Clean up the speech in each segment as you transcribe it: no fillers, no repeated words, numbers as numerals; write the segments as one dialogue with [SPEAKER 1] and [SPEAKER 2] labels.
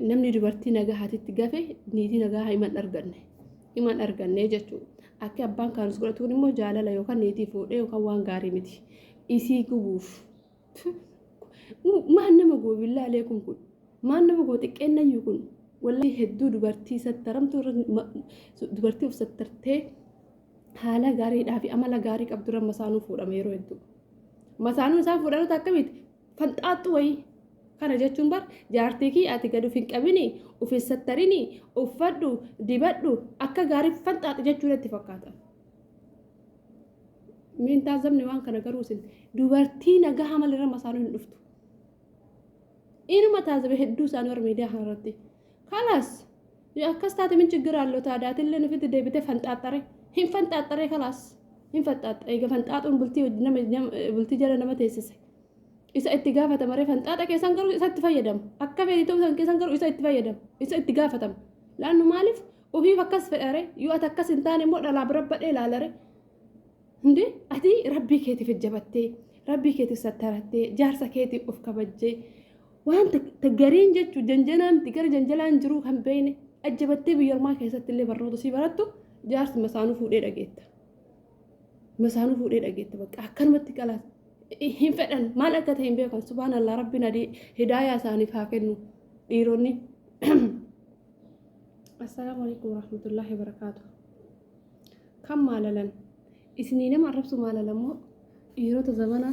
[SPEAKER 1] Namni dubartii nagahaatitti gafe niitii nagahaa himan arganne. Himan arganne jechuudha. Akki abbaan kaanus godhatuun immoo jaalala yookaan niitii fuudhee yookaan waan gaarii miti. Isii gubuuf. Maal nama gubu billaa aleekum kun. Maal nama gubu xiqqeennayyuu kun. Wallahi hedduu dubartii sattaramtuu irra dubartii of sattartee haala gaariidhaa fi amala gaarii qabdu irra masaanuu fuudhama yeroo hedduu. Masaanuun isaan fuudhanoota akkamiiti? Fanxaaxxu wayii. Kana jechuun bar jaartii kiyya ati gad of hin qabini, of hin sattarini, uffadhu, dibadhu, akka gaarii fanxaaxi jechuu natti fakkaata. Mee hin taazabne waan kana garuu isin dubartii nagaha malirra masaanuu hin dhuftu. Inuma taazabe hedduu isaanii warra miidiyaa kanarratti. Kalaas yoo akkas taate min chiggir allo taadaatillee nufitti deebitee fanxaaxxare. Hin fanxaaxxaree kalaas. Hin fanxaaxxa. Eega fanxaaxuun bultii nama bultii jala nama teessise. Isa itti gaafatama ree fanxaaxa keessan garuu isa itti fayyadama. Akka feeti ta'uu san keessan garuu isa itti fayyadama. Isa itti gaafatama. Laannu maaliif ofiif akkas fedhare yoo ati akkas hin taane immoo dhalaa bira badhee ilaalare. Hindi ati rabbii keetiif jabattee rabbii keetiif sattarattee jaarsa keetiif of kabajjee waan gariin jechuu janjanaa miti gara janjalaan jiruu kan beekne ajjabattee biyya ormaa keessatti illee barnoota sii barattu jaarsi masaanuu fuudhee dhageetta. Masaanuu fuudhee dhageetta bakka akkanumatti qalaas hin fedhan maal akka ta'e hin beekan subhaanallah rabbiin adii hidaayaa isaaniif haa kennu dhiironni. Assalaamu alaikum warahmatullaahi wabarakaatu. Kan maalalan isinii nama arrabsu maalalan moo dhiirota zamana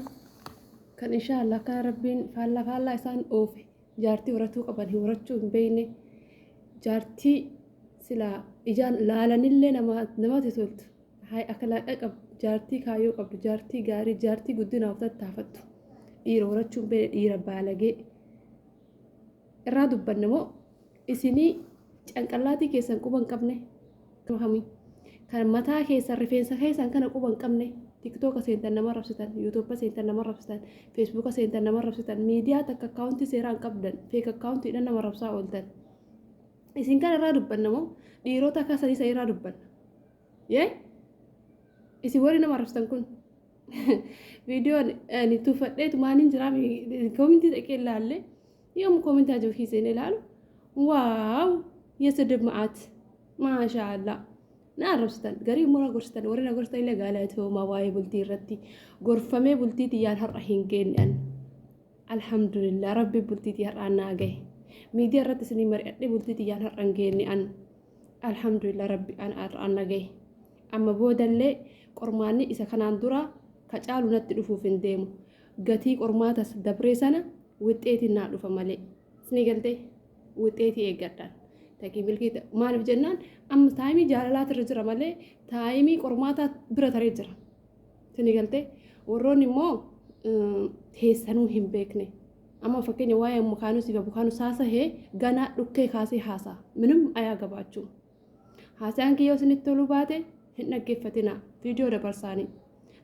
[SPEAKER 1] kan inshaa Allah kana rabbiin faallaa faallaa isaan oofe jaartii horatuu qaban hin horachuu hin beekne jaartii silaa ijaan laalanillee namatti toltu hay akhlaaqa qabdu jaartii kaayyoo qabdu jaartii gaarii jaartii guddinaaf tattaafattu dhiira horachuu hin beekne dhiira baalagee irraa dubbanna moo isinii canqallaatii keessan quba hin qabne kamii kan mataa keessan rifeensa keessan kana quba hin qabne tiktooka seentan nama rabsitan yuutuuba seentan nama rabsitan feesbuuka seentan nama rabsitan miidiyaa takka akkaawuntii seeraa hin qabdan feek akkaawuntiidhaan nama rabsaa ooltan isin kana irraa dubbanna moo dhiirota akka sanii san irraa dubbanna yee isin warri nama rabsitan kun viidiyoon ani tuffadheetu maaliin jiraa koomintii dhaqee ilaalle yoom koomintii ajabkii seenee ilaalu waaw የስድብ መዓት maashaa na arrabsitan garii immoo na gorsitan warri na gorsitan illee galatoomaa waa'ee bultii irratti gorfamee bultii tiyyaan har'a hin geenne an alhamdulillah rabbi bultii tiyya har'aan naa gahe miidiyaa irratti isinii mari'adhee bultii tiyyaan har'a hin geenne an alhamdulillah rabbi an har'aan na gahe amma boodallee qormaanni isa kanaan dura ka caalu natti dhufuuf hin deemu gatii qormaatas dabree sana wixxeetiin naa dhufa malee isinii galtee wixxeetii eeggadhaan takii milkii maaliif jennaan amma taayimii jaalalaatirra jira malee taayimii qormaataa bira taree jira isinii galtee warroonni immoo teessanuu hin beekne amma fakkeenya waa'ee mukaanusii fi abukaanus haasahee ganaa dhukkee kaasee haasaa minim ayaa gabaachuu Haasayaan kiyya yoo isinitti toluu baate hin dhaggeeffatinaa. Viidiyoo dabarsaanii.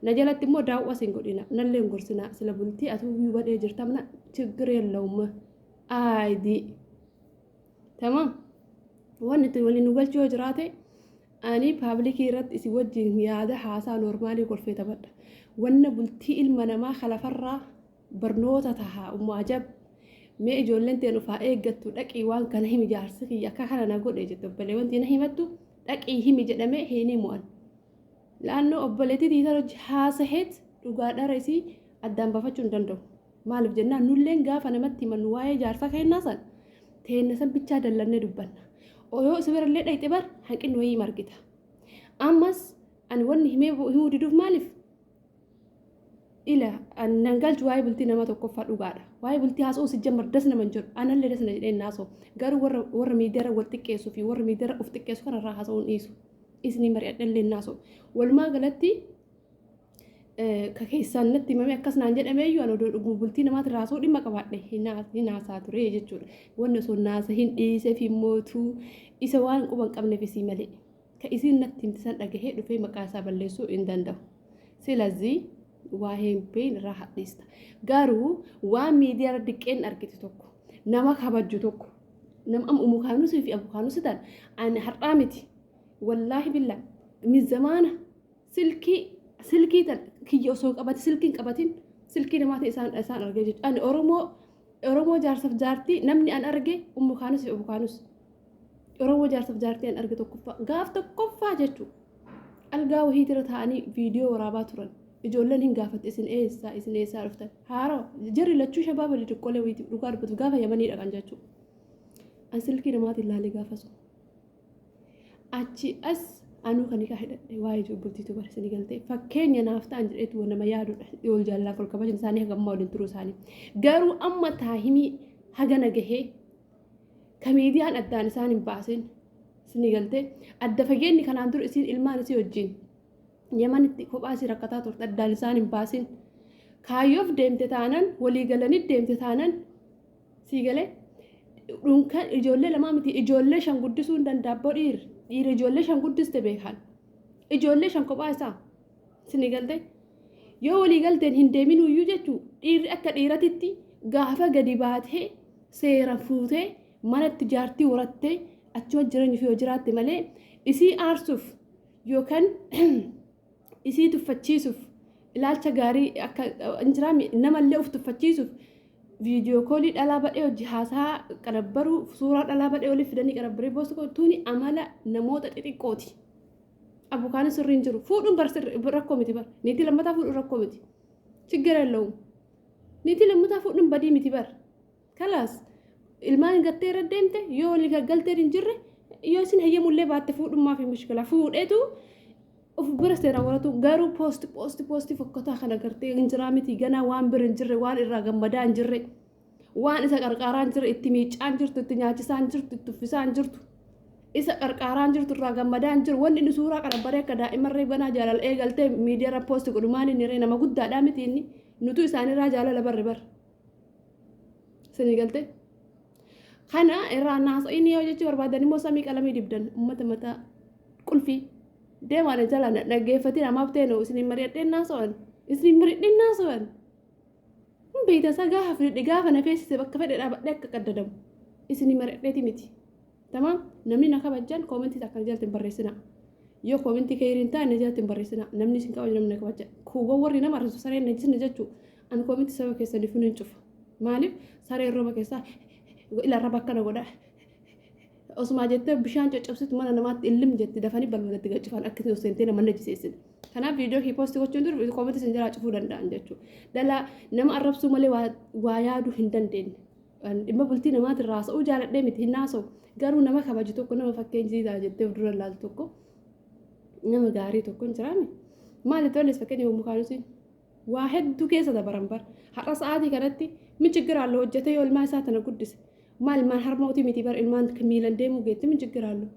[SPEAKER 1] Na jalatti immoo daawwas hin godhina. Nallee hin gorsinaa. Sila bultii atuu iyyuu badhee jirtamna chiggir yellawum. Aayidii. Tamam. Wanni itti waliin nu galchuu yoo jiraate ani paablikii irratti isin wajjin yaada haasaa noormaalii kolfee taphadha. Wanna bultii ilma namaa kalafarraa barnoota taha ummu ajab mee ijoolleen teen uf haa eeggattu dhaqii waan kana himi jaarsi kiyya akka kana na godhe jette obboleewwan na himattu dhaqii himi jedhamee hin himu an laannoo obboleettii tiitan hojii haasaheet dhugaa dhara isii addaan baafachuu hin danda'u maaliif jennaan nulleen gaafa namatti himannu waa'ee jaarsa keennaa san teenna san bichaa dallannee dubbanna yoo isa birallee dhayxe bar hanqinni wayii margita ammas ani wanni himee himuu diduuf maaliif Ila an nan galchu waa'ee bultii nama tokkoffaa dhugaadha. Waa'ee bultii haasa'uu si jammar das nama hin jedhu. Anallee das na jedhee hin haasa'u. Garuu warra warra miidiyaarra wal xiqqeessuu fi warra miidiyaarra of xiqqeessu kanarraa haasa'uu hin dhiisu. Isinii mari'adhallee hin haasa'u. Walumaa galatti ka keessaan natti himame akkas naan jedhameeyyuu an odoo dhuguma bultii namaatirraa haasa'uu dhimma qabaadhe hin haasaa ture jechuudha. Wanni osoo naasa hin dhiiseef immootuu isa waan quba hin qabneef isii malee. Ka isiin natti himte san dhagahee dhufee maqaa isaa balleessuu hin danda'u. Silazii waa'ee hin beekne irraa hadhiista. Garuu waan miidiyaa irra diqqeen argite tokko nama kabajju tokko nama amma umu kaanusii fi abu kaanusi tan ani har'aa miti wallaahi billaa min zamaana silkii silkii tan kiyya osoo qabate silkii hin qabatin silkii namaatiin isaan isaan argee jechuudha. Ani Oromoo Oromoo jaarsaf jaartii namni an arge Ummu Kaanus fi Abu Kaanus. Oromoo jaarsaf jaartii an arge tokkoffaa gaaf tokkoffaa jechuudha. Algaa wahiitira taa'anii viidiyoo waraabaa turan. Ijoolleen hin gaafatte isin eessaa isin eessaa dhuftan. Haarawa jarri lachuu shabaaba xixiqqoolee wayiiti dhugaa dubbatu gaafa Yamanii dhaqan jechuudha. An silkii namaatiin laalee gaafa sun. Achi as anuu kan hikaa hidhadhe waa'ee bultiitu bara isinii galtee fakkeenya naaf ta'an jedheetu nama yaadudha. Wal jaalalaaf wal kabajni isaanii haga ammaa waliin turuu isaanii. Garuu amma taahimii hagana gahee ka miidiyaan addaan isaan hin baasin isinii galtee adda fageenyi kanaan dura isiin ilmaan isii wajjin Yamanitti kophaa isii rakkataa turte addaan isaan hin baasin. Kaayyoof deemte taanan walii galanii deemte taanan sii galee dhunkan ijoollee lamaa miti ijoollee shan guddisuu hin danda'a abboo dhiirri dhiira ijoollee shan guddiste beekan ijoollee shan kophaa isaa isinii galte yoo walii galteen hin deeminuyyuu jechuu dhiirri akka dhiiratitti gaafa gadi baatee seera fuutee manatti jaartii horattee achuma jireenya ofii yoo jiraatte malee isii aarsuuf yookaan isii tuffachiisuuf ilaalcha gaarii akka hin jiraame namallee of tuffachiisuuf viidiyoo koolii dhalaa badhee hojii haasaa qanabbaruu suuraa dhalaa badhee olii fidanii qanabbaree boostu kun tuni amala namoota xixiqqooti. Abukaan sirrii hin jiru. Fuudhuun bar sirri rakkoo miti bar. Niitii lammataa fuudhuun rakkoo miti. Chiggara yellawum. Niitii lammataa fuudhuun badii miti bar. Kalaas ilmaan gattee irra deemte yoo walii galteen hin jirre yoo isin hayyamullee baatte fuudhummaa fi mushkila fuudheetu of bira seeraan waratu garuu poosti poosti poosti fokkataa kana gartee hin jiraa miti ganaa waan bira hin jirre waan irraa gammadaa hin jirre waan isa qarqaaraa hin jirre itti miicaa hin jirtu itti nyaachisaa hin jirtu itti uffisaa hin jirtu isa qarqaaraa hin jirtu irraa gammadaa hin jiru wanni inni suuraa kana baree akka daa'imarree ganaa jaalala eegaltee miidiyaarra poosti godhu maali inni ree nama guddaadhaa miti inni nutu isaanirraa jaalala barre barre. Isinii galtee? Kana irraa naasa'inii yoo jechuu barbaadan immoo samii qalamii dibdan uummata mataa qulfii deemaa na jala na dhaggeeffatin amaaf teenu isiniin mari'adheen naasa'an isiniin mari'adheen naasa'an. Hin beektan isaa gaafa fidhe gaafa na feesise bakka fedhe dhaabadhee akka qaddadamu isinii mari'adheeti miti. Tamaam namni na kabajjan koomentii takka na jalatti hin barreessinaa. Yoo koomentii keeyrii hin taane na jalatti hin barreessinaa. Namni isin kabaju namni na kabaja. Kuuwwan warri nama arrabsu sareen najisni jechuu ani koomentii saba keessaniifuu nan cufa. Maaliif sareen rooba keessaa ila arraba akkana godha. Osumaa jettee bishaan caccabsitu mana namaatti illim jetti dafanii balbalatti gad cufan akka isin seentee nama najiseessin. Kanaaf viidiyoo kee poosti gochuun dur koomentii isin jalaa cufuu danda'an jechuudha. Dhalaa nama arrabsuu malee waa yaaduu hin dandeenye. Dhimma bultii namaatiin haasa'uu jaaladhee miti hin haasa'u. Garuu nama kabaju tokko nama fakkeenya sii ta'a jettee of dura ilaaltu tokko nama gaarii tokko hin jiraame. Maali toles fakkeenya yommuu kaanusi waa hedduu keessa dabaran bar. Har'a sa'aatii kanatti min chiggiraallu hojjetee yoo ilmaan isaa tana guddise. Maal ilmaan harmootii miti bar ilmaan miilan deemuu geetti min chiggiraallu.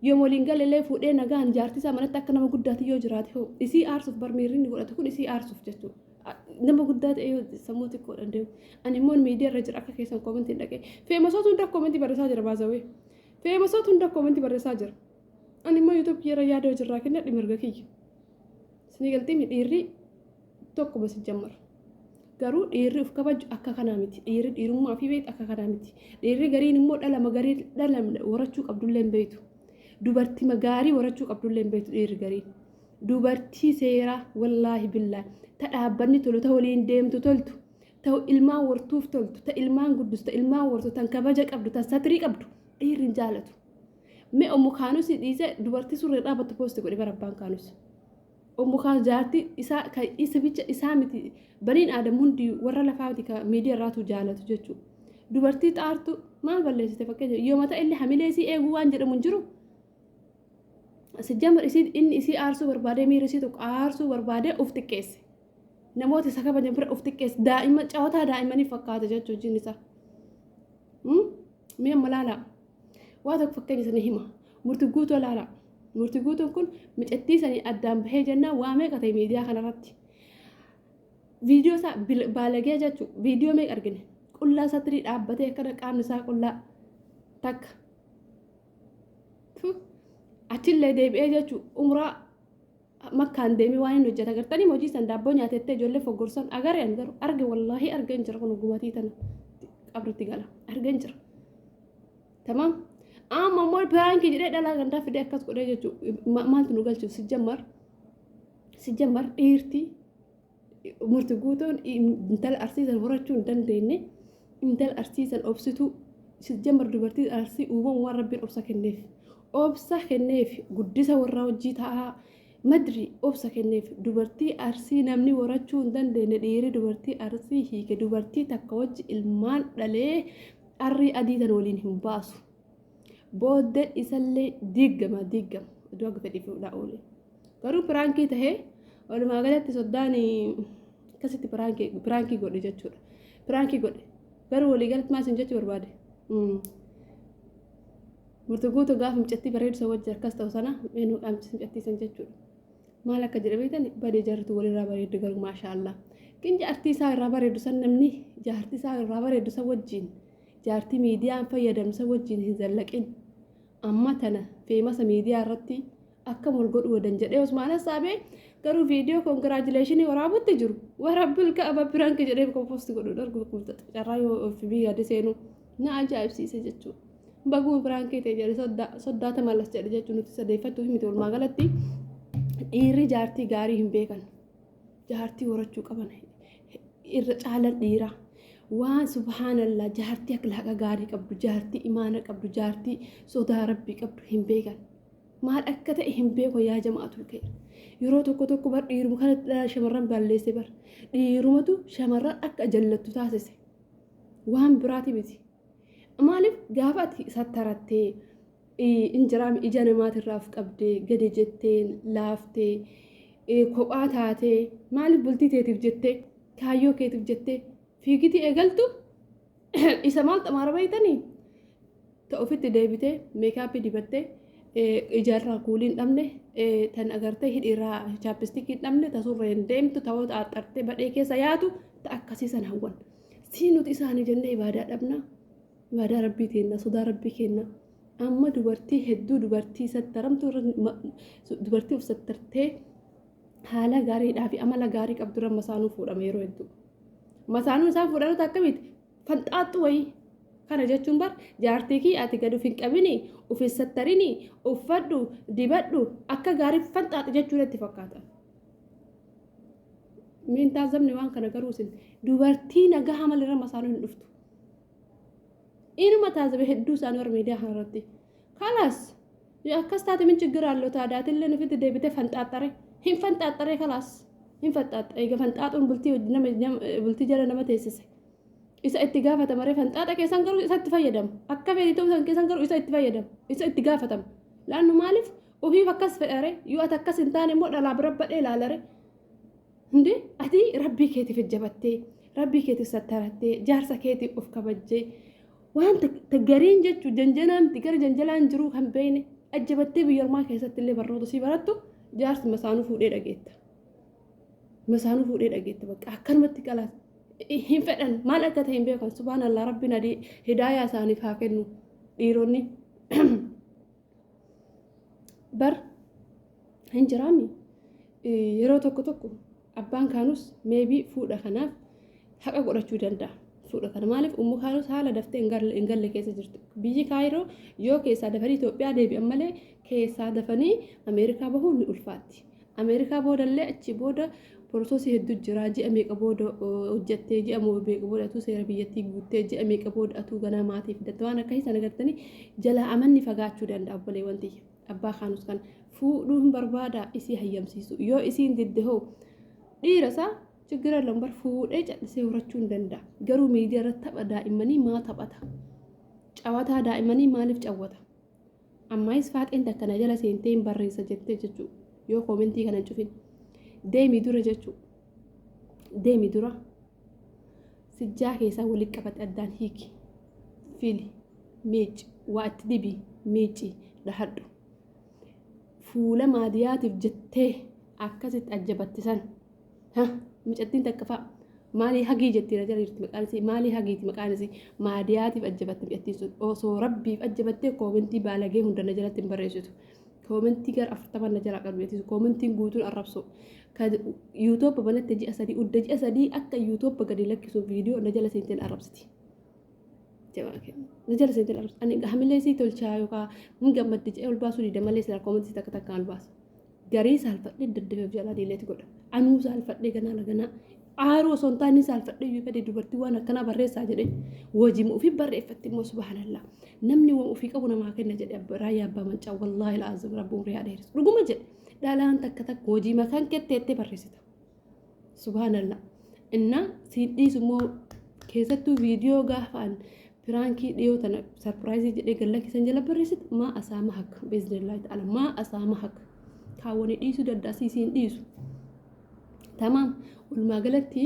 [SPEAKER 1] Yoom waliin galellee fuudhee nagaan jaartii isaa manatti akka nama guddaatti yoo jiraate hoo isii aarsuuf bar miirri inni godhatu kun isii aarsuuf jechuudha. Nama guddaa ta'e yoo sammuu xiqqoodhaan deemu. Ani immoo miidiyaa irra jira akka keessan koomentii hin dhaqee. Feemasoota hunda koomentii barreessaa jira baasawee. Feemasoota hunda koomentii barreessaa jira. Ani immoo yuutuub irra yaada hojirraa kennadhi mirga kiyya. Isinii galtee dhiirri tokkuma si jammara. Garuu dhiirri of kabaju akka kanaa miti. Dhiirri dhiirummaa fi beektu akka kanaa miti. Dhiirri gariin immoo dhala garii dhala horachuu qabdullee hin beektu. Dubartii gaarii horachuu qabdullee hin beektu dhiirri gariin. Dubartii seeraa wallaahi billaahi ta dhaabbanni tolu ta waliin deemtu toltu ta ilmaan wartuuf toltu ta ilmaan guddistu ta ilmaan wartu tan kabaja qabdu tan satrii qabdu dhiirri hin jaalatu. Mee ommu kaanusi dhiisee dubartii surree dhaabattu poosti godhe bara abbaan kaanus. Ommu kaanus jaartii isaa kan isa bicha isaa miti baniin aadam hundi warra lafaa miti ka miidiyaa irraatu jaalatu jechuudha. Dubartii xaartu maal balleessite fakkeenya yoo mata illee hamilee isii eeguu waan jedhamu hin jiru. Sijjamar isii inni isii aarsuu barbaadee miira isii tokko aarsuu barbaadee of xiqqeesse. Namoota isa kabajan bira of xiqqeesse daa'ima cawataa daa'immanii fakkaata jechuudha hojiin isaa. Mee amma laalaa. Waa tokko fakkeenya sanii hima. Murti guutuu laalaa. Murti guutuun kun micattii sanii addaan bahee jennaan waa meeqa ta'e miidiyaa kanarratti. Viidiyoo isaa baalagee jechuudha. Viidiyoo meeqa argine? Qullaa satirii dhaabbatee akkana qaamni isaa qullaa takka. Achillee deebi'ee jechuudha umraa makkaan deemee waan inni hojjeta agartanii hojii san daabboo nyaatettee ijoollee foggorsan agareen garuu arge wallaahi argeen jira kun gumatii tana qabritti gala argeen jira. Tamaam. Amma immoo piraankii jedhee dhalaa gandaa fidee akkas godhee jechuudha maaltu nu galchu sijjammar sijjammar dhiirti murti guutuun intala arsiisan horachuu hin dandeenye. Intala Arsii san obsituu sijjamar dubartii Arsii uumamumaan Rabbiin obsa kenneef. Obsa kenneef guddisa warraa hojii ta'aa madri obsa kenneef. Dubartii Arsii namni warachuu hin dandeenye, dhiirri dubartii Arsii hiike dubartii takka wajji ilmaan dhalee arrii adii tan waliin hin baasu. Booddeen isallee diiggama diiggama iddoo akka fedhii fuudhaa oole. Garuu piraankii tahee walumaa galatti soddaan akkasitti piraankii godhe jechuudha. Piraankii godhe. Garuu walii galatti maal isin jechuu barbaade? Murti guutuu gaafa mucattii bareedu san wajji akkas ta'u sana eenyu qaamchis mucattii san jechuudha. Maal akka jedhe beektan badee jarritu walirraa bareeddu garuu maashaallah. Kin jaartii isaa irraa bareeddu san namni jaartii isaa irraa bareeddu san wajjin jaartii miidiyaan fayyadamnu san wajjin hin zallaqin. Amma tana feemasa miidiyaa irratti akkam wal godhuu wadan jedhee Usmaan hassaabee garuu viidiyoo koongiraajileeshinii waraabutti jiru. Warabbil ka'aba piraanki jedhee komposti godhu dargu carraa yoo FB gadi seenu na ajaa'ibsiise jechuudha. Baguma piraankii ta'e jedhe soddaa tamallas jedhe jechuun nuti sadeeffachuu miti. Walumaa galatti dhiirri jaartii gaarii hin beekan. Jaartii horachuu qaban irra caalan dhiiraa. Waan subhaanallah, jaartii akhlaaqa gaarii qabdu, jaartii imaana qabdu, jaartii sodaa rabbii qabdu hin beekan. Maal akka ta'e hin beeku yaa jama'atul kheer. Yeroo tokko tokko bar dhiiruma kanatti dhala shamarran balleesse bar. Dhiirumatu shamarran akka jallattu taasise. Waan biraati miti. Maaliif gaafa ati sattarattee injiraam ija namaatirraa of qabdee gadi jettee laaftee kophaa taatee, maaliif bultii teetiif jettee, kaayyoo keetiif jettee fiigitii eegaltu, isa maal xamaara beeytanii ta ofitti deebitee meekaappii dibattee ijarraa kuulii hin dhabne, tan agartee hidhiirraa chaappistikii hin dhabne, ta surreen deemtu, ta wota axxartee badhee keessa yaatu, ta akkasii san hawwan. Sii nuti isaanii jennee ibaadaa dhabna. Ibaadaa rabbii teenna, sodaa rabbii kenna. Amma dubartii hedduu dubartii sattaramtuu irra dubartii of sattartee haala gaariidhaa fi amala gaarii qabdu irra masaanuu fuudhama yeroo hedduu. Masaanuu isaan fuudhanoota akkamiiti? Fanxaaxxu wayii. Kana jechuun bar jaartii kii ati gad of hin qabini, of hin sattarini, uffadhu, dibadhu, akka gaarii fanxaaxi jechuun itti fakkaata. Miin taazabni waan kana garuu isin dubartii nagaa malee masaanuu hin dhuftu. Inuma taazabe hedduu isaanii warra miidiyaa kanarratti. Kalaas yoo akkas taate min chiggir allo taadaatillee nufitti deebitee fanxaaxxare. Hin fanxaaxxaree kalaas. Hin fanxaaxxa. Eega fanxaaxuun bultii nama bultii jala nama teessise. Isa itti gaafatamaree fanxaaxa keessan garuu isa itti fayyadamu. Akka feeti ta'uu san keessan garuu isa itti fayyadamu. Isa itti gaafatama. Laannu maaliif ofiif akkas fedhare, yoo ati akkas hin taane immoo dhalaa bira badhee ilaalare. Hindi ati rabbii keetiif jabattee, rabbii keetiif sattarattee, jaarsa keetiif of kabajjee, waan gariin jechuu janjanaa miti, gara janjalaan jiruu kan beekne ajjabattee biyya ormaa keessatti illee barnoota sii barattu jaarsi masaanuu fuudhee dhageetta. Masaanuu fuudhee dhageetta bakka akkanumatti qalaas hin fedhan, maal akka ta'e hin beekan. Subhaanallah, rabbiin adii hidaayaa isaaniif haa kennu. Dhiironni bar hin jiraami. Yeroo tokko tokko abbaan kaanus meebii fuudha kanaaf haqa godhachuu danda'a. Fuudha kana maaliif ummu kaanus haala daftee hin galle keessa jirti. Biyyi Kaayiroo yoo keessaa dafanii Itoophiyaa deebi'an malee keessaa dafanii Ameerikaa bahuun ni ulfaatti. Ameerikaa boodallee achi booda porososii hedduu jira. Ji'a meeqa booda hojjattee, ji'a meeqa booda atuu seera biyyattii guuttee, ji'a meeqa booda atuu ganaa maatii fidatte, waan akkasii sana gartanii jalaa amanni fagaachuu danda'a obboleewwan tiyya. Abbaa kaanus kana fuudhuu hin barbaada, isii hayyamsiisu. Yoo isiin didde hoo dhiira isaa chiggirra lambar fuudhee callisee horachuu hin danda'a. Garuu miidiyaa irratti tapha daa'immanii maa taphata? Cawataa daa'immanii maaliif cawwata? Ammaayis faaxeen takka na jala seentee hin barreessa jettee jechuu yoo koomentii kana hin cufin. Deemi dura jechuu. Deemi dura. Sijjaa keessaa walitti qabate addaan hiiki. Fili. Miici. Waa itti dibi. Miici. Dhahadhu. Fuula maadiyaatiif jettee akkasitti ajjabatti san. Ha, mucattiin takka fa'a. Maalii hagii jetti na jala jirti, maqaan isii maalii hagiiti maqaan isii. Maadiyaatiif ajjabatte mucattiin sun. Osoo rabbiif ajjabattee koomentii baalagee hunda na jalatti hin barreessitu. Koomentii gara 40 na jalaa qabdi mucattiin sun. Koomentiin guutuun arrabsoo. Ka yuutooppa banatte ji'a 3 udda ji'a 3 akka yuutooppa gadi lakkisu viidiyoo na jala seenteen arrabsiti. Jabaa kenna. Na jala seenteen arrabsiti. Ani hamilee isii tolchaa yookaan hin gammaddi jedhee ol baasuu dida malee silaa koomentii takka takkaan ol baasa. Garii saalfadhee daddafee of jalaa diileeti godha. Anuu saalfadhee ganaa laganaa. Aaruu osoo hin taane saalfadhe iyyuu fedhe dubartii waan akkanaa barreessaa jedhe wajima ofii barreeffatti immoo subhaanallah. Namni waan ofii qabu namaa kenna jedhe raayyaa abbaa mancaa wallaahi laazim rabbi umrii haa dheeressu. Dhuguma jedhe dhalaan takka takka hojii makaan ketteettee barreessita. Subhaanallah. Inna siin dhiisu immoo keessattuu viidiyoo gaafaan piraankii dhiyoo tana sarpiraayizii jedhee gad lakkisan jala barreessite maa asaama haka biiznillaahi ta'ala maa asaama haka kaawwanii dhiisuu danda'a siin dhiisu. Tamaam walumaa galatti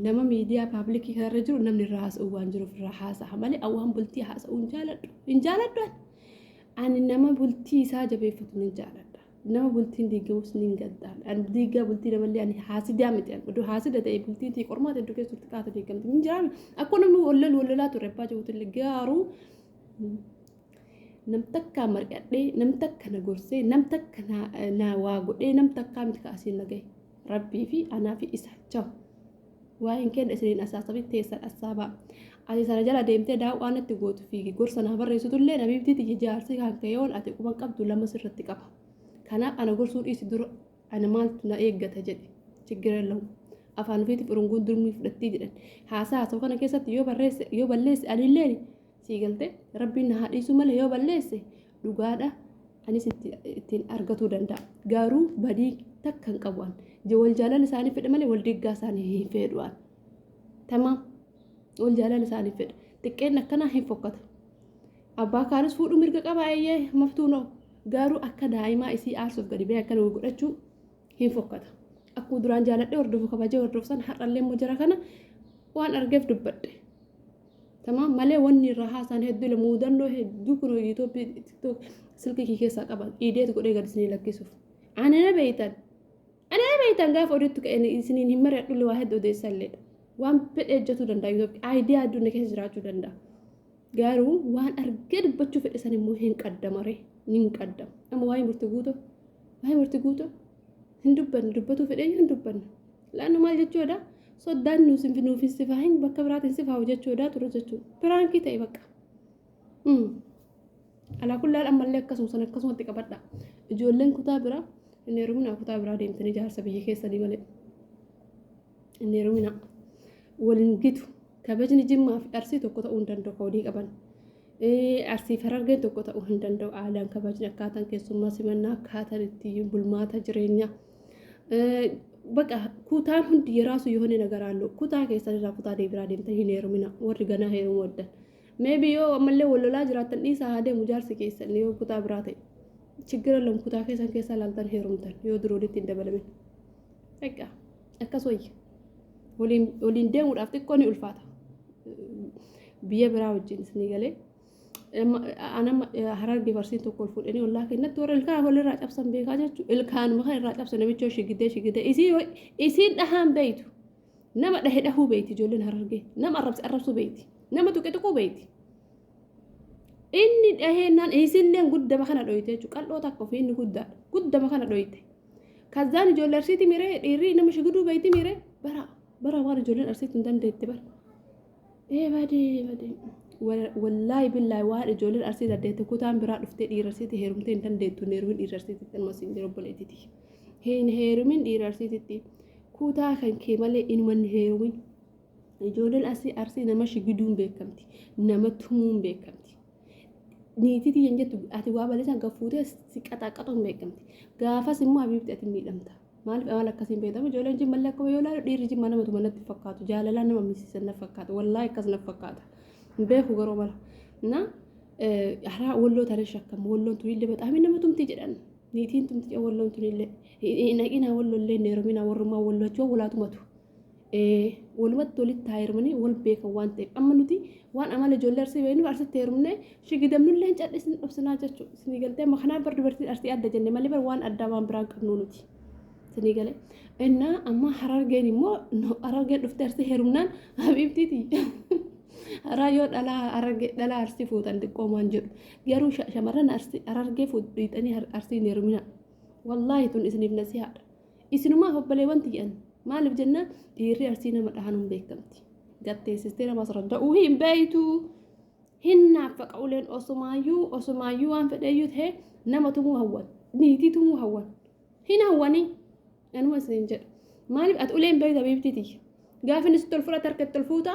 [SPEAKER 1] nama miidiyaa paablikii kanarra jiru namni irraa haasa'u waan jiruuf irraa haasa'a malee waan bultii haasa'u hin jaaladhu. Hin jaaladhu ani. Ani nama bultii isaa jabeeffatu ni jaaladha. Nama bultiin diigamus ni gadda. Ani diigaa bultii namallee ani haasidaa miti. Ani oduu haasida ta'e bultiin tii qormaata hedduu keessatti qaata diigamti. Hin jiraame. Akkuma namni wallolu wallolaa ture abbaa jiruutillee garuu nam takkaa mari'adhee nam takka na gorsee nam takka na waa godhee nam takkaa miti kaasiin na gahe. Rabbii fi anaa fi isa chaw. Waa'een kenna isiniin asaasabi teessan asaabaa. Ati sana jala deemtee daawwaa natti gootu fi gorsa naa barreessitullee nabiibtii tiyya jaarsi kan ka'e ati quban qabdu lama sirratti qaba. Kanaaf ana gorsuu dhiisi dura ana maaltu na eeggata jedhe. Chiggir lamu. Afaan ofiitiif urunguun durmii fudhattii jedhan. Haasaa haasa'u kana keessatti yoo barreesse yoo balleesse anillee sii galte rabbiin na haa dhiisu malee yoo balleesse dhugaadha anis ittiin argatuu danda'a. Garuu badii takka hin qabu an. Wal jaalala isaanii fedhe malee wal diggaa isaanii hin fedhu an. Tamaam. Wal jaalala isaanii fedhe. Xiqqeen akkanaa hin fokkata. Abbaa kaanis fuudhuu mirga qaba eeyyee maftuu noo. Garuu akka daa'imaa isii aarsuuf gadi ba'ee akkana godhachuu hin fokkata. Akkuma duraan jaaladhee hordofu kabajee hordofu san har'allee immoo jara kana waan argeef dubbadhe. Tamaam malee wanni irraa haasaan hedduu muudannoo hedduu kun Yuutuubii TikTok silkii kee keessaa qaba. Iideet godhee gad isinii lakkisuuf. Ana na beeytan. Ana na beeytan gaafa odeettu ka'e isiniin hin mari'adhullee waa hedduu odeessalleedha. Waan fedhe hojjetuu danda'a Yuutuubii aayidiyaa hedduu na keessa jiraachuu danda'a. Garuu waan argee dubbachuu fedhe san immoo hin qaddamare ni hin qaddama. Amma waa'ee murtii guutoo waa'ee murtii guutoo hin dubbanne dubbatuu fedheyyuu hin dubbanne. Laannu maal jechuudha? Soddaan nuuf hin sifaahin bakka biraatiin sifaahu jechuudha ture jechuudha. Piraankii ta'e bakka. Alaa kullaan ammallee akkasuma sana akkasumatti qabadha. Ijoolleen kutaa biraa hin heeruminaa kutaa biraa deemtanii jaarsa biyya keessanii malee. Hin heeruminaa. Waliin gitu. Kabajni Jimmaa fi Arsii tokko ta'uu hin danda'u kan walii qaban. Arsii fi Harargeen tokko ta'uu hin danda'u. Aadaan kabajni akkaataan keessummaa simannaa akkaataan itti bulmaata jireenyaa. Baqa kutaan hundi yeraasu yoone nagaraallu kutaa keessan irraa kutaa biraa deemtan hin heerumina warri ganaa heerumuu waddan. Maybe yoo ammallee wal lolaa jiraattan dhiisaa haa deemu jaarsi keessan yoo kutaa biraa ta'e. Chiggira lamu kutaa keessan keessaa laaltan heerumtan yoo duruu walitti hin dabalamin. Egaa akkas wayya. Waliin deemuudhaaf xiqqoo ni ulfaata. Biyya biraa wajjin isinii galee. Anama Harargee barsiin tokko ol fuudhanii ollaa kennatti warra ilkaan walirraa cabsan beekaa jechuudha. Ilkaanuma kan irraa cabsan namichoo shigidee shigidee isiin dhahaan beeytu. Nama dhahe dhahuu beeyti ijoolleen Harargee. Nama arrabse arrabsuu beeyti. Nama tuqe tuquu beeyti. Inni dhaheenaan isilleen guddama kana dhoyte jechuudha. Qal'oo takka ofii inni guddaadha. Guddama kana dhoyte. Kazzaan ijoollee Arsiiti miree dhiirri nama shigiduu beeyti miree bara bara waan ijoolleen Arsiitti hin dandeette bara. Ee badee badee. Wallaahi billaahi waan ijoolleen Arsii dandeette kutaan biraa dhuftee dhiira Arsiitti heerumtee hin dandeettu hin heerumin dhiira Arsiititti amma siin jiru obboleettiti. Hin heerumin dhiira Arsiititti kutaa kan kee malee inuma hin heerumin. Ijoolleen Arsii Arsii nama shigiduun beekamti nama tumuun beekamti. Niitii tiyyan jettu ati waa balleessan gad fuutee si qaxaaqaxuun beekamti. Gaafas immoo habiibti ati miidhamta. Maaliif amala akkasiin beektamu ijoolleen jimmallee akkuma yoo ilaalu dhiirri jimmaa nama tuma natti fakkaatu jaalalaan nama miisisan natti fakkaata wallaahi akkas natti fakkaata hin beeku garuu mala na haraa walloo tana shakkama walloon tunillee baxaamii nama tumti jedhan niitiin tumti jedhan walloon tunillee hin dhaqinaa walloollee hin heeruminaa warrummaa walloo achii walaa tumatu. Walumatti walitti haa heerumanii wal beekan waan ta'eef amma nuti waan amala ijoollee Arsii beeknuuf Arsitti heerumnee shigidamnullee hin callisne dhobsinaa jechuudha. Isinii galtee amma kanaaf bar dubartiin Arsii adda jenne malee bar waan addaa waan biraan qabnu nuti. Isinii galee. Innaa amma Harargeen immoo Harargeen dhuftee Arsii heerumnaan habiibtiiti. Haraa yoo dhalaa Harargee dhalaa Arsii fuutan xiqqoo waan jedhu garuu shamarran Arsii Harargee fuudhanii Arsii hin heerumina. Wallaahi tun isiniif nasihaadha. Isinumaaf obboleewwan tiyyan maaliif jennaan dhiirri Arsii nama dhahanuun beekamti. Gatteessistee nama asradda'uu hin beeytu. Hin naaffaqa uleen osumaayyuu osumaayyuu waan fedheeyyuu ta'e nama tumuu hawwan. Niitii tumuu hawwan. Hin hawwanii. Anuma isiniin jedha. Maaliif ati uleen beeyta beektii tiyya. Gaafa inni sitti ol fudhate harka itti ol fuuta.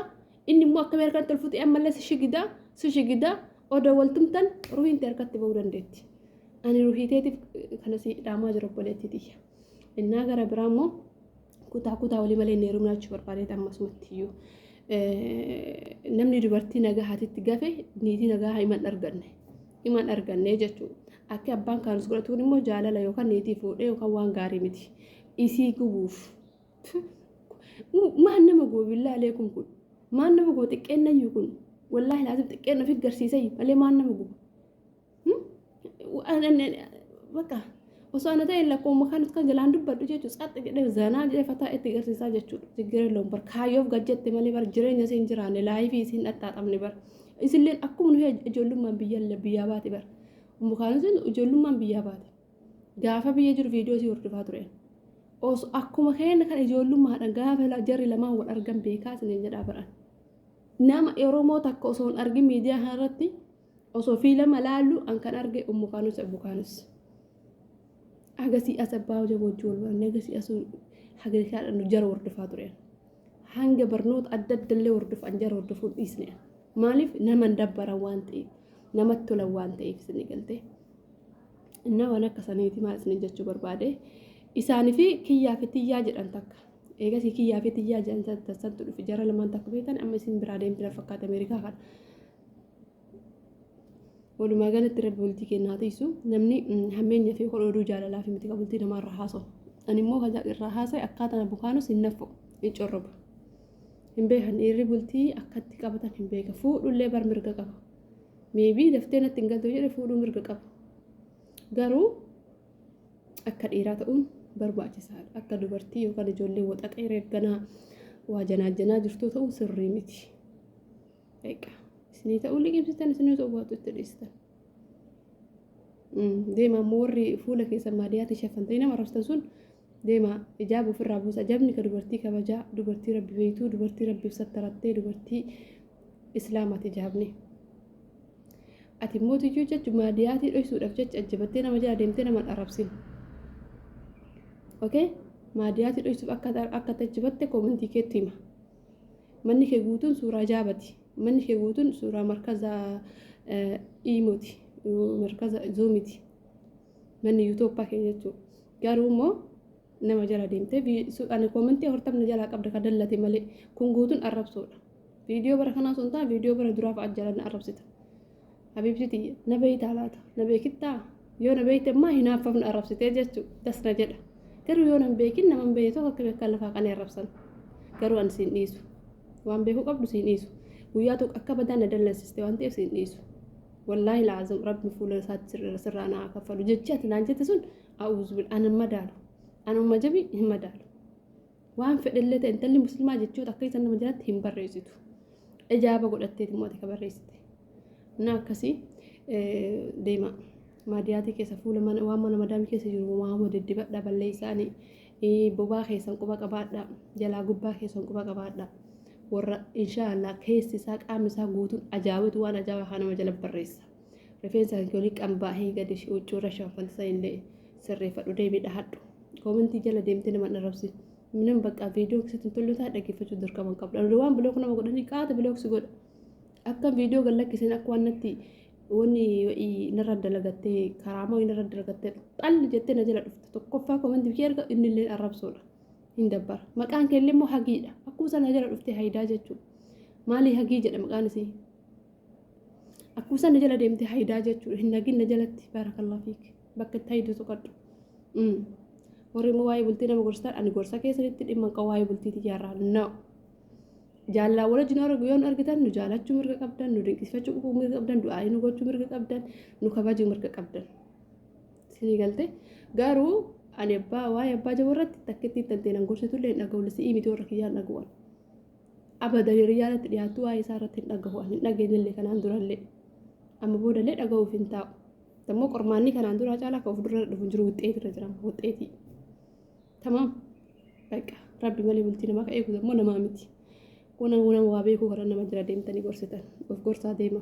[SPEAKER 1] Inni immoo akkamii harka itti ol fuute ammallee si shigida si shigida odoo wal tumtan ruhiin tee harkatti ba'uu dandeetti. Ani ruhii teetiif kana si dhaamaa jiru obboleettii tiyya. Innaa gara biraa immoo kutaa kutaa walii malee hin heerumnaa jechuu barbaadeet ammasumatti iyyuu. Namni dubartii nagahaatitti gafe niitii nagahaa himan arganne. Himan arganne jechuudha. Akka abbaan kaanus godhatuun immoo jaalala yookaan niitii fuudhee yookaan waan gaarii miti. Isii gubuuf. Maal nama guba billaa aleekum kun. Maal nama guba xiqqeennayyuu kun. Wallaahi laazim xiqqeenna ofi garsiisayyu malee maal nama guba. Bakka osoo ana ta'e lakkooma kan kan jalaan dubbadhu jechuudha. Tsaxxi jedhee zanaa jedhee fataa itti garsiisaa jechuudha. Jiggiree loon bar kaayyoof gad jette malee bar jireenya isiin jiraanne laayifii isiin dhaxxaaxamne bar. Isilleen akkuma nuyi ijoollummaan biyya biyyaa baate bar. Mukaanusin ijoollummaan biyyaa baate. Gaafa biyya jiru viidiyoo isii hordofaa ture. Osoo akkuma keenya kan ijoollummaadhaan gaafa jarri lamaan wal argan beekaa isiniin jedhaa baran. Nama Oromoo takka osoo hin argin miidiyaa kanarratti Osoo fiilama laallu an kan arge Ummu Kaanus Abbu Kaanus. Agasii as abbaa hojii wajji wal baranne agasii as haga nu jara hordofaa ture. Hanga barnoota adda addallee hordofan jara hordofuu dhiisne. Maaliif nama hin dabbaran waan ta'eef namatti tolan waan ta'eef isin galte. Innaa waan akka saniiti maal isin jechuu barbaade. Isaanii fi kiyyaa fi tiyyaa jedhan takka. Eegasii kiyyaa fi tiyyaa jedhan santu dhufe jara lamaan takka beektan amma isin biraa deemti na fakkaata Ameerikaa kana. Walumaa galatti rabbi bultii keenya haa tiisu. Namni hammeenya fi kun oduu jaalalaa fi miti kan bultii namaa irraa haasa'u. Ani immoo kan irraa haasa'e akkaataan abukaanus hin naffu hin corrobu. Hin beekan dhiirri bultii akkatti qabatan hin beekan. Fuudhullee bar mirga qaba. Meebii daftee natti hin galtu jedhe fuudhuu mirga qaba. Garuu akka dhiiraa ta'uun barbaachisaadha. Akka dubartii yookaan ijoollee waxaxee reef ganaa waa janaajjanaa jirtuu ta'uun sirrii miti. Beeqa. Isinii ta'uu liqimsitan isinii ta'uu baatu itti dhiistan. Deema ammoo warri fuula keessan maadiyaatti shaffantanii nama arrabsitan sun deema ijaaba ofirraa buusa. Jabni ka dubartii kabajaa, dubartii rabbi beektuu, dubartii rabbiif sattarattee, dubartii islaamaati ijaabni. Ati immoo tiyyuu jechu maadiyaatii dhoysuudhaaf jecha ajjabattee nama jala deemtee nama hin arrabsin. Okay? Maadiyaatii dhoysuuf akka akka ajjabatte koomentii keetti hima. Manni kee guutuun suuraa jaabati. Manni kee guutuun suuraa markaza iimooti. Markaza zuumiti. Manni yuutooppaa kee jechuudha. Garuu immoo nama jala deemtee ani koomentii afurtamna jalaa qabda ka dallate malee kun guutuun arrabsoodha. Viidiyoo bara kanaa sun ta'a viidiyoo bara duraa fa'a jala na arrabsita. Habiibti tiyya na beeytaa laata? Na beekittaa? Yoo na beekte immoo hinaaffaaf na arrabsitee jechuu das na jedha. Garuu yoo nan beekin nama hin beekne tokko akkami akka lafaa qanee arrabsan. Garuu ani siin dhiisu. Waan beekuu qabdu siin dhiisu. Guyyaa tokko akka badaa na dallansiste waan ta'eef siin dhiisu. Wallaahi laazim rabbi fuula isaatti sirraa naa kaffalu. Jechi ati naan jette sun a'uuzu bil ani hin madaalu. Anuma jabi hin madaalu. Waan fedhellee ta'e intalli muslimaa jechoota akka isa nama jalatti hin barreessitu. Ijaaba godhatteeti immoo ati ka barreessite. Na akkasii deema. Maadiyaatii keessa fuula mana waan mana madaamii keessa jiru waama diddibadha balleessaanii bobaa keessan quba qabaadha jalaa gubbaa keessan quba qabaadha. Warra inshaallah keessi isaa qaamni isaa guutuun ajaa'ibatu waan ajaa'ibaa kana nama jala barreessa. Rifeensa kan olii qambaahii gadi huccuurra shanfalsa illee sirreeffadhu deemii dhahadhu. Koomentii jala deemtee nama hin arrabsin. Nama bakka viidiyoo keessatti hin tolle ta'a dhaggeeffachuu dirqama hin qabdu. Waan bilook nama godhanii qaata bilook si godha. Akka viidiyoo gad lakkiseen akka waan natti wanni wa'ii narra dalagattee karaamaa wayii narra dalagattee xalli jettee na jala dhufte. Tokkoffaa koomentii kee erga inni illee arrabsoodha. Hin dabbara. Maqaan kee illee immoo hagiidha. Akkuma sana jala dhuftee hayidaa jechuudha. Maalii hagii jedha maqaan isii? Akkuma sana jala deemtee hayidaa jechuudha. Hin nagin na jalatti baarakallahu fiik. Bakka itti hayidu tuqadhu. Warri immoo waa'ee bultii nama gorsitan ani gorsa keessanitti dhimma hin qabu waa'ee bultii tiyyaarraa. No. Jaalalaa wal wajjin argu yoo nu argitan nu jaalachuu mirga qabdan, nu dinqisiifachuu mirga qabdan, du'aa'ii nu gochuu mirga qabdan, nu kabajuu mirga qabdan. Isinii galte garuu ani abbaa waa'ee abbaa jaboo irratti takkitti tantee nan gorsitullee hin dhaga'u si'ii miti warra kiyyaan dhaga'u. Abadan hiriyaa irratti dhiyaattu waa'ee isaa irratti hin dhagahu ani hin dhageenyellee kanaan durallee amma boodallee dhagahuuf hin taa'u. Dammoo qormaanni kanaan duraa caalaa kan of dura dhufu hin jiru wuxxeetii irra jira wuxxeetii. Tamaam bakka rabbi malee bultii namaa kan eegu immoo namaa miti. Kun nama waa beekuu karaa nama jira deemtanii gorsitan of gorsaa deema.